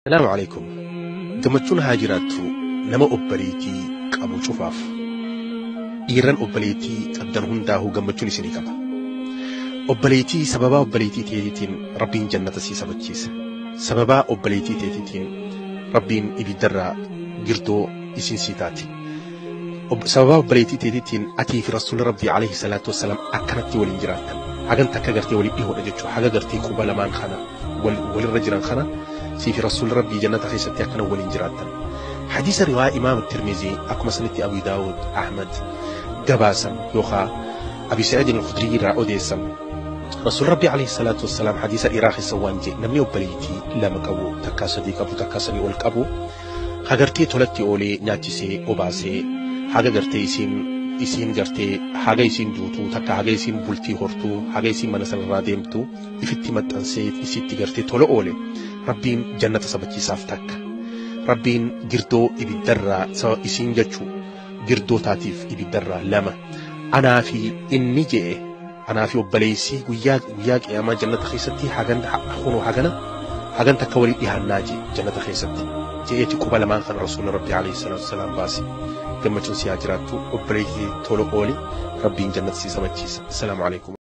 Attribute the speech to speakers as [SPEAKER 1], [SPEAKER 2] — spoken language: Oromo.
[SPEAKER 1] Salaamu alaikum. Gammachuun haa jiraattu nama obboleettii qabu cufaaf. Dhiirran obboleettii qabdan hundaa'uu gammachuun isinii qaba. Obboleettii sababaa obboleettii teetiitiin Rabbiin jannata sii sabachiisa. Sababaa obboleettii teetiitiin Rabbiin ibiddarraa girdoo isin sii taati. Sababaa obboleettii teetiitiin atii fi rasuulli Rabbii alayhi salaatu wassalaam akkanatti waliin jiraattan. Hagan takka gartee walii dhihoodha jechuudha. Haga gartee quba lamaan kana walirra jiran kana sii fi rasuulli Rabbii jannata keessatti akkana waliin jiraattan. Hadiisa riwaayaa Imaam Tirmizii akkuma sanitti Abu Daawud Ahmad gabaasan yookaan Abi Sa'iid al-Khudrii irraa odeessan. Rasuulli Rabbii alayhi salaatu wassalaam hadiisa dhiiraa keessa waan jedhe namni obboleettii lama qabu takkaa sadii qabu takkaa sadii ol qabu hagartee tolatti oolee nyaachisee obaasee haga gartee isiin gartee haga isiin duutuu takka haga isiin bultii hortuu haga isiin mana sanarraa deemtu ifitti maxxansee isitti gartee tola oole Rabbiin jannata sabachiisaaf takka. Rabbiin girdoo ibiddarraa isiin jechuu girdoo taatiif ibiddarraa lama. Anaa fi inni je'e anaa fi obboleessi guyyaa guyyaa qiyaamaa jannata keessatti hagan kunoo hagana hagan takka walii dhiyaannaa jee jannata keessatti je'eeti quba lamaan kan rasuulli Rabbii alayhi salaatu wasalaam baase. Gammachuun si haa jiraattu obboleettii tola ooli Rabbiin jannata si sabachiisa. Assalaamu alaikum.